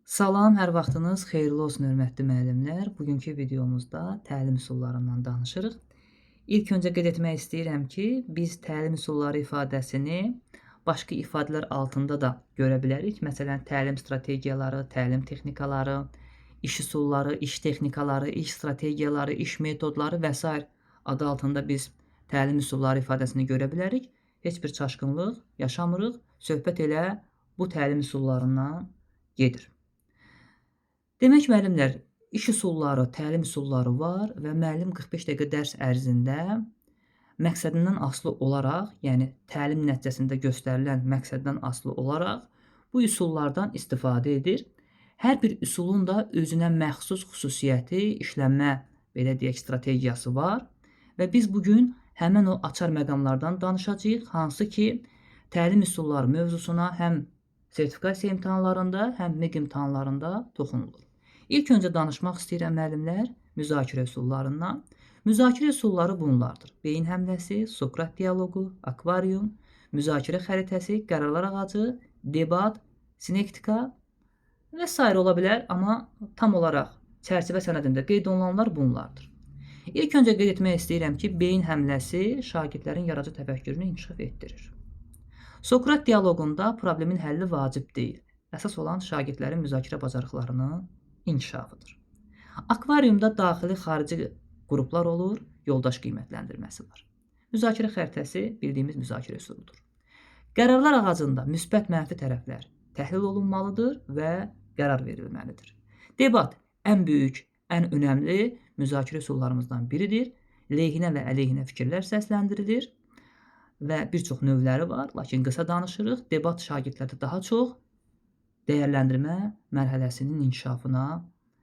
Salam, hər vaxtınız xeyirli olsun hörmətli müəllimlər. Bugünkü videomuzda təlim üsullarından danışırıq. İlk öncə qeyd etmək istəyirəm ki, biz təlim üsulları ifadəsini başqa ifadələr altında da görə bilərik. Məsələn, təlim strategiyaları, təlim texnikaları, iş üsulları, iş texnikaları, iş strategiyaları, iş metodları və sair adı altında biz təlim üsulları ifadəsini görə bilərik. Heç bir çaşqınlıq yaşamırıq. Söhbət elə bu təlim üsullarından gedir. Demək müəllimlər, iş üsulları, təlim üsulları var və müəllim 45 dəqiqə dərs ərzində məqsədindən asılı olaraq, yəni təlim nəticəsində göstərilən məqsəddən asılı olaraq bu üsullardan istifadə edir. Hər bir üsulun da özünə məxsus xüsusiyyəti, işlənmə, belə deyək, strategiyası var və biz bu gün həmin o açar məqamlardan danışacağıq, hansı ki, təlim üsulları mövzusuna həm sertifikasiya imtahanlarında, həm MEQ imtahanlarında toxunulur. İlk öncə danışmaq istəyirəm müəllimlər müzakirə üsullarından. Müzakirə üsulları bunlardır. Beyin həmləsi, Sokrat dialoqu, akvarium, müzakirə xəritəsi, qərarlar ağacı, debat, sinektika və sair ola bilər, amma tam olaraq çərçivə sənədində qeyd olunanlar bunlardır. İlk öncə qeyd etmək istəyirəm ki, beyin həmləsi şagirdlərin yaradıcı təfəkkürünü inkişaf etdirir. Sokrat dialoqunda problemin həlli vacib deyil. Əsas olan şagirdlərin müzakirə bacarıqlarının inkişafıdır. Akvariumda daxili, xarici qruplar olur, yoldaş qiymətləndirməsi var. Müzakirə xəritəsi bildiyimiz müzakirə üsuludur. Qərarlar ağacında müsbət, mənfi tərəflər təhlil olunmalıdır və qərar verilməlidir. Debat ən böyük, ən önəmli müzakirə üsullarımızdan biridir. Leyhinə və əleyhinə fikirlər səsləndirilir və bir çox növləri var, lakin qısa danışırıq. Debat şagirdlərdə daha çox dəyərləndirmə mərhələsinin inkişafına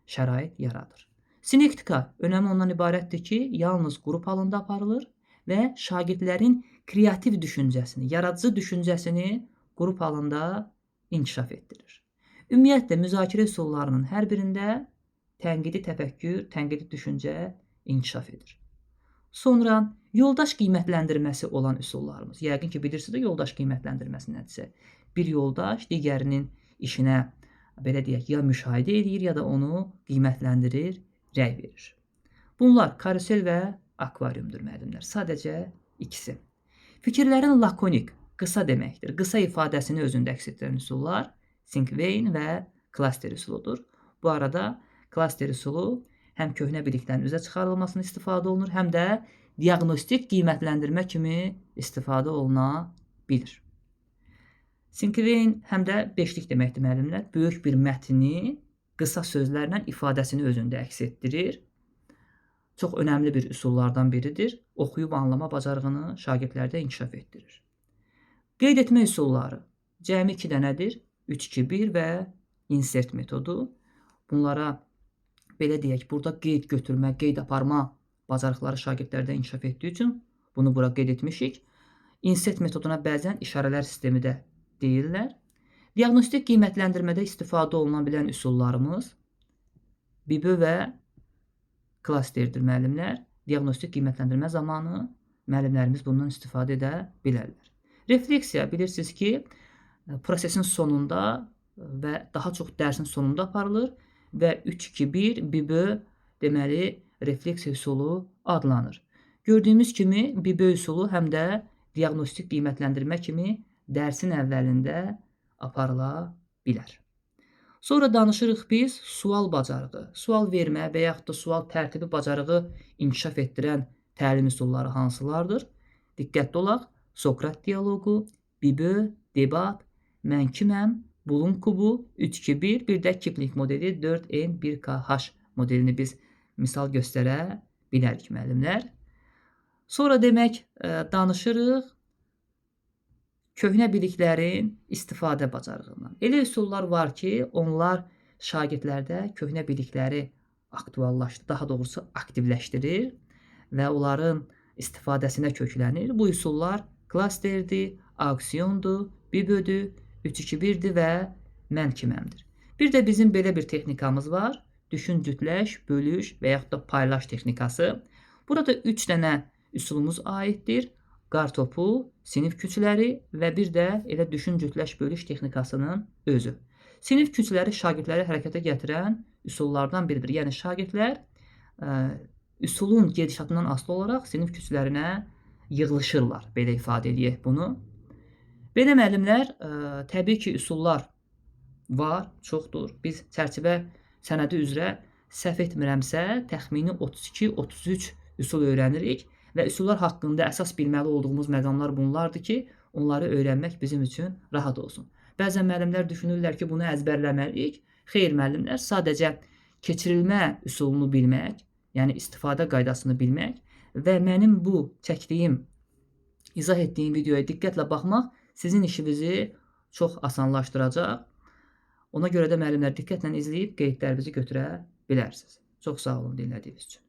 şərait yaradır. Sinektika önəmi ondan ibarətdir ki, yalnız qrup halında aparılır və şagirdlərin kreativ düşüncəsini, yaradıcı düşüncəsini qrup halında inkişaf etdirir. Ümumiyyətlə, müzakirə üsullarının hər birində tənqidi təfəkkür, tənqidi düşüncə inkişaf edir. Sonra yoldaş qiymətləndirməsi olan üsullarımız. Yəqin ki, bilirsiniz də yoldaş qiymətləndirməsi nədirsə. Bir yoldaş digərinin işinə, belə deyək, ya müşahidə edir, ya da onu qiymətləndirir, rəy verir. Bunlar karusel və akvariumdur müəllimlər. Sadəcə ikisi. Fikirlərin lakonik, qısa deməkdir. Qısa ifadəsini özündə əks etdirən üsullar Sinkvein və klaster üsuludur. Bu arada klaster üsulu həm köhnə biliklərin üzə çıxarılmasına istifadə olunur, həm də diaqnostik qiymətləndirmə kimi istifadə oluna bilir. Sinkvein həm də beşlik deməkdir müəllimlər. Böyük bir mətni qısa sözlərlə ifadəsini özündə əks etdirir. Çox önəmli bir üsullardan biridir. Oxuyub anlama bacarığını şagirdlərdə inkişaf etdirir. Qeyd etmə üsulları cəmi 2 dənədir. 3-2-1 və insert metodu. Bunlara belə deyək, burada qeyd götürmə, qeyd aparma bacarıqları şagirdlərdə inkişaf etdiyi üçün bunu bura qeyd etmişik. Insert metoduna bəzən işarələr sistemi də deyirlər. Diaqnostik qiymətləndirmədə istifadə oluna bilən üsullarımız BİBÖ və klasterdir müəllimlər. Diaqnostik qiymətləndirmə zamanı müəllimlərimiz bundan istifadə edə bilərlər. Refleksiya bilirsiniz ki, prosesin sonunda və daha çox dərsin sonunda aparılır və 3-2-1 BİBÖ deməli refleksiya üsulu adlanır. Gördüyümüz kimi BİBÖ üsulu həm də diaqnostik qiymətləndirmə kimi dərsin əvvəlində aparıla bilər. Sonra danışırıq biz sual bacarığı, sual vermə və yaxud da sual tərtibi bacarığı inkişaf etdirən təlim üsulları hansılardır? Diqqətli olaq, Sokrat dialoqu, BİBÖ, debat, mən kiməm, Blum kubu, 3-2-1, bir də Kipling modeli 4N1KH modelini biz misal göstərə bilərik müəllimlər. Sonra demək, danışırıq köhnə biliklərin istifadə bacarığından. Elə üsullar var ki, onlar şagirdlərdə köhnə bilikləri aktuallaşdır, daha doğrusu aktivləşdirir və onların istifadəsinə köklənir. Bu üsullar klasterdir, auksiondur, BİBÖ-dür, 3-2-1-dir və mən kiməmdir. Bir də bizim belə bir texnikamız var. Düşün, cütləş, bölüş və yaxud da paylaş texnikası. Burada 3 dənə üsulumuz aiddir. Qar topu, sinif küçləri və bir də elə düşün, cütləş, bölüş texnikasının özü. Sinif kücləri şagirdləri hərəkətə gətirən üsullardan biridir. Yəni şagirdlər üsulun gedişatından asılı olaraq sinif küclərinə yığılışırlar. Belə ifadə eləyək bunu. Belə müəllimlər, təbii ki, üsullar var, çoxdur. Biz çərçivə sənədi üzrə səhv etmirəmsə, təxmini 32-33 üsul öyrənirik və üsullar haqqında əsas bilməli olduğumuz məqamlar bunlardır ki, onları öyrənmək bizim üçün rahat olsun. Bəzən müəllimlər düşünürlər ki, bunu əzbərləməliyik. Xeyr müəllimlər, sadəcə keçirilmə üsulunu bilmək, yəni istifadə qaydasını bilmək və mənim bu çəkdiyim, izah etdiyim videoya diqqətlə baxmaq sizin işinizi çox asanlaşdıracaq. Ona görə də müəllimlər diqqətlə izləyib qeydlərinizi götürə bilərsiniz. Çox sağ olun dinlədiyiniz üçün.